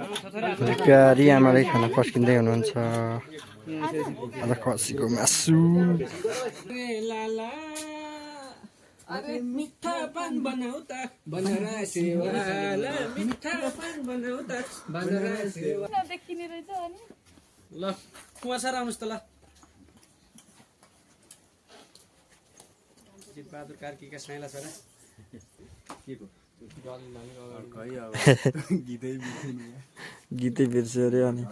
प्यारी आमाले खाना पस्किँदै हुनुहुन्छ। अब खसीको मासु अरे मिठा पान बनाऊ त बनरा सेवाला मिठा पान बनाऊ त बनरा सेवा देखिने रहेछ अनि ल कुवा सर आउनुस् त ल जित बहादुर कार्कीका साइला सर के को गीतै बिर्स्यो अरे अनि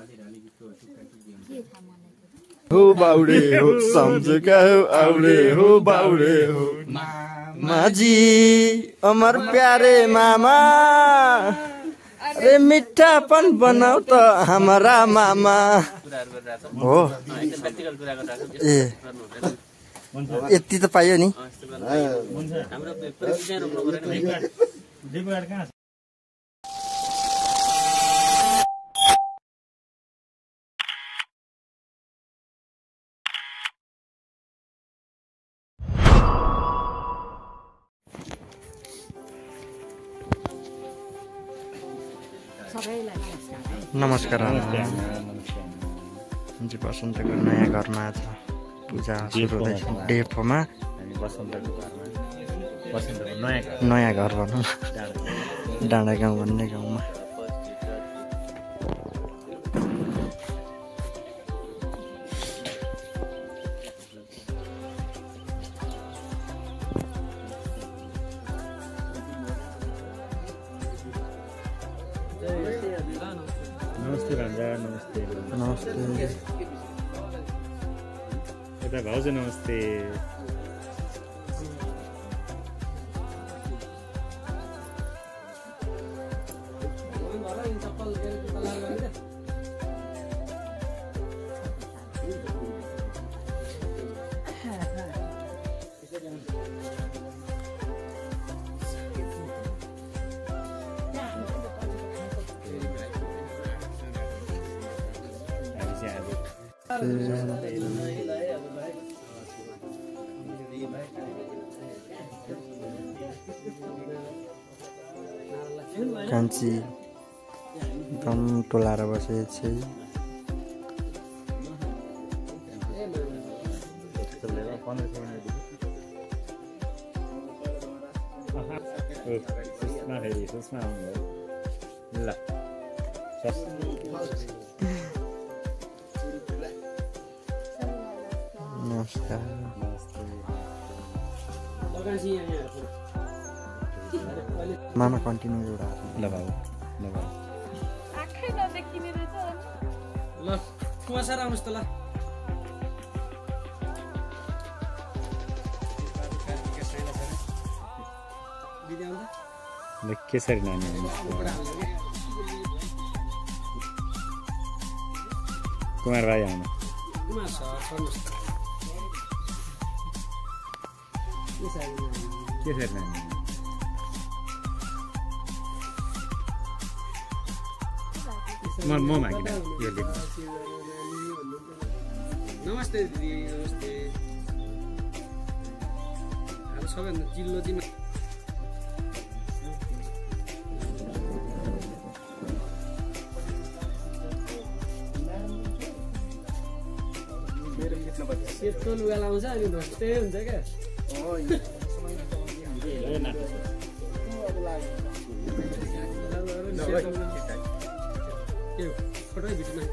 हो बाउरे हो सम्झका हो आउरे हो बाउरे हो माझी अमर प्यारे मामा अरे मिठापन बनाऊ त हमारा मामा हो ए यति त पाइयो नि नमस्कार बसन्तको नयाँ घरमा आज पूजा सुरु हुँदैछ डेपोमा नयाँ घर भनौँ डाँडा गाउँ भन्ने गाउँमा नमस्ते भान्जा नमस्ते नमस्ते यता भाउजू नमस्ते कान्छी एकदम टोलाएर बसेको छ नमस्कार मामा कन्टिन्यू एउटा ल बाबु ल बाबु आँखै नदेखिने रहेछ ल कुवा सर आउनुस् त ल ल केसरी नानी कुमार भाइ आउनु केसरी नानी म मागिन यो लिनु नमस्ते दिदी नमस्ते अब सबैभन्दा चिल्लो चाहिँ सेतो लुगा लाउँछ अनि धस्ते हुन्छ क्या फोटो भिडियो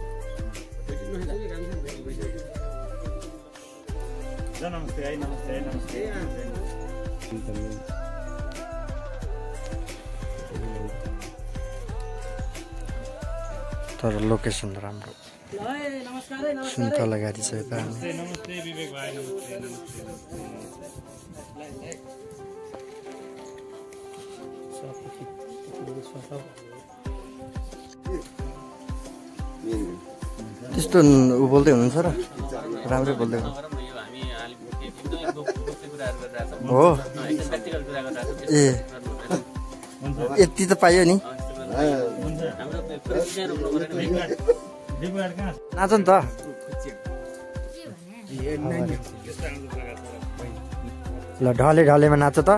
नमस्ते है नमस्ते नमस्ते तर लोकेसन राम्रो सुन्तला गाडी छ यता नमस्ते विवेक भाइ नमस्ते त्यस्तो ऊ बोल्दै हुनुहुन्छ र राम्रै बोल्दै हुनु हो ए यति त पाइयो नि नाच नि त ल ढले ढलेमा नाच त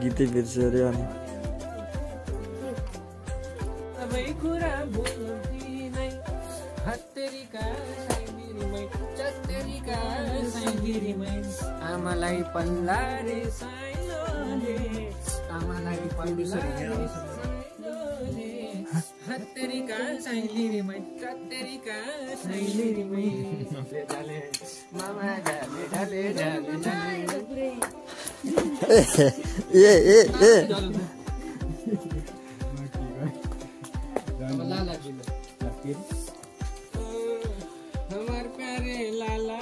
गीतै बिर्स्यो अरे अनि सबै कुरा बोल्दिनै हत्तेरीका साइगिरीमै चत्तेरीका साइगिरीमै आमालाई पल्लारे साइलोले आमालाई पल्लारे साइलोले हत्तेरीका साइगिरीमै चत्तेरीका साइगिरीमै मामा ढाले ढाले ढाले ढाले ए ए ए हमार प्यारे लाला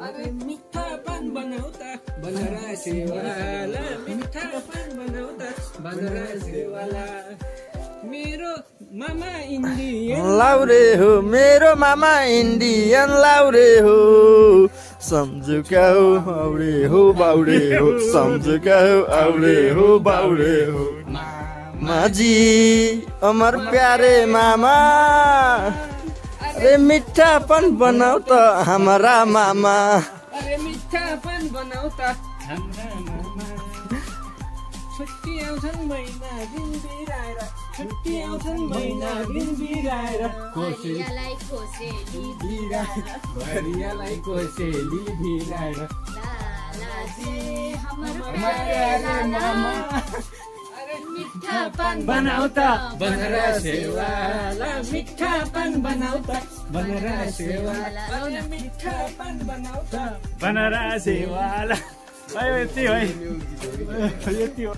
अरे मीठा पान बनाउता बनारसी वाला मीठा पान बनाउता बनारसी वाला मेरो मामा इन्डियन लाउरे हो मेरो मामा इन्डियन लाउरे हो सम्झुका हो आउरे हो बाउरे हो सम्झुका हो आउरे हो बाउरे हो माजी अमर प्यारे मामा अरे मीठा पान बनाऊ त हमारा मामा अरे मीठा पान बनाउता हाम्रा मामा छुट्टी आउँछन् महिना दिन बिराएर छुट्टी आउँछन् महिना दिन बिराएर भरियालाई खोसेली भरियालाई कोसेली बिराएर लालाजी हाम्रो प्यारे मामा मिठा पान बनाउता बनारसी वाला मिठा पान बनाउता बनारसी वाला अरे मिठा पान बनाउता बनारसी वाला यति है यति हो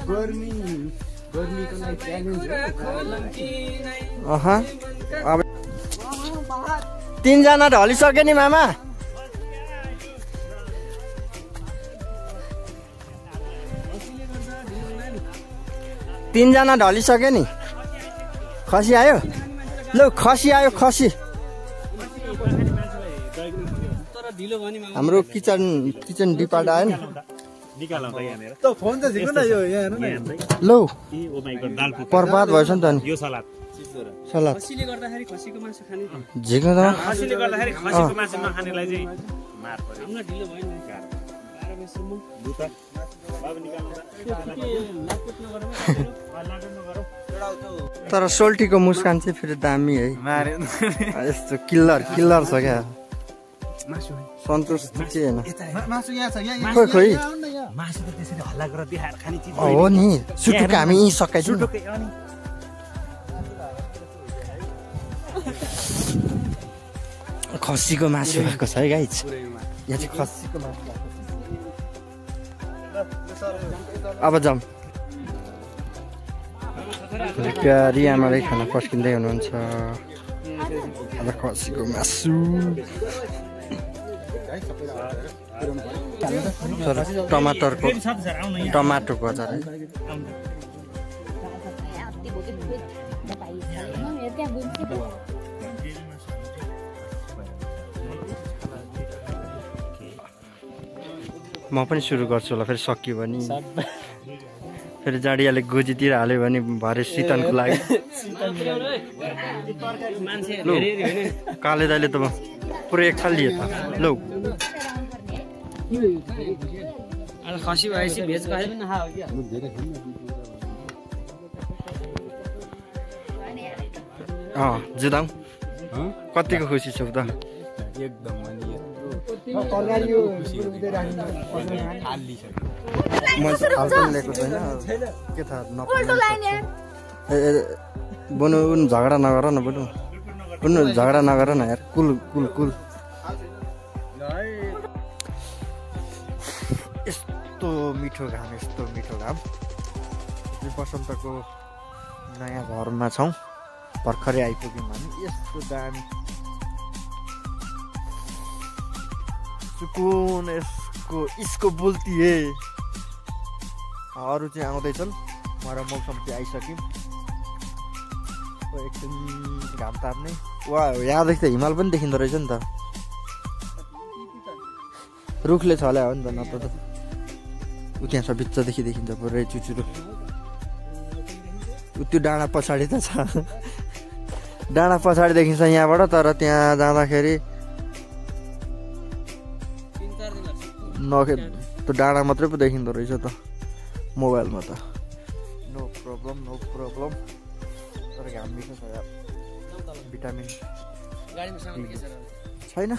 गर्मीको लागि च्यालेन्ज अब 3 जना ढलिसक्यो नि मामा तीन जना ढलिसक्यो नि खसी आयो ल खसी आयो खसी हाम्रो किचन डिपार्ट आयो नि निकालौँ त यहाँनिर त फोन त झिक्नु न यो यहाँ हेर्नु न लौ ए ओ माइ गॉड दाल पुग्छ बर्बाद भएछ नि त नि यो सलाद खसीले गर्दाखेरि खसीको मासु खाने झिक्नु त खसीले गर्दाखेरि खसीको मासु नखानेलाई चाहिँ मार पर्यो हामीलाई ढिलो भयो नि 12 बजेसम्म दुता बाबु निकाल्नु तर सोल्टीको मुस्कान चाहिँ फेरि दामी है यस्तो किल्लर छ क्या सन्तोष चाहिँ होइन मासु यहाँ छ यहाँ खोइ खोइ मासु त त्यसरी हल्ला गरेर देखाएर खाने चिज हो नि सुटुक हामी यहीँ सकाइछौँ सुटुकै अनि खसीको मासु भएको छ है गाइज यहाँ चाहिँ खसीको मासु भएको छ अब जाउँ प्यारी आमाले खाना पस्किँदै हुनुहुन्छ अब खसीको मासु टमाटरको अचार है म पनि सुरु गर्छु होला फेरि सकियो भने फेरि जाडियाले गोजीतिर हाल्यो भने भरे शीतनको लागि लौ काले दाइले त पुरै एक थाल लिए त लौ खसी भएपछि भेज खाए पनि नखा हो क्या जुदाउ कतिको खुसी छौ त एकदम मैले खालको ल्याएको छैन के थाहा बनु झगडा नगर न बनु झगडा नगर न यार कुल कुल कुल यस्तो मिठो घाम बसन्तको नयाँ घरमा छौँ भर्खरै आइपुग्यौँ हामी यस्तो दामी सुकुन यसको बोल्ती हे अरू चाहिँ आउँदैछन् म र मौसम चाहिँ आइसक्यौँ एकछिन घाम ताप्ने वा यहाँदेखि त हिमाल पनि देखिँदो रहेछ नि त रुखले छल्या हो नि त नत्र त उ त्यहाँ छ बिचदेखि देखिन्छ पुरै चुचुरो उ त्यो डाँडा पछाडि त छ डाँडा पछाडि देखिन्छ यहाँबाट तर त्यहाँ जाँदाखेरि त्यो डाँडा मात्रै पो देखिँदो रहेछ त मोबाइलमा त नो प्रब्लम तर घाम बिर्छ यार भिटामिन गाडीमा सामान के छ र छैन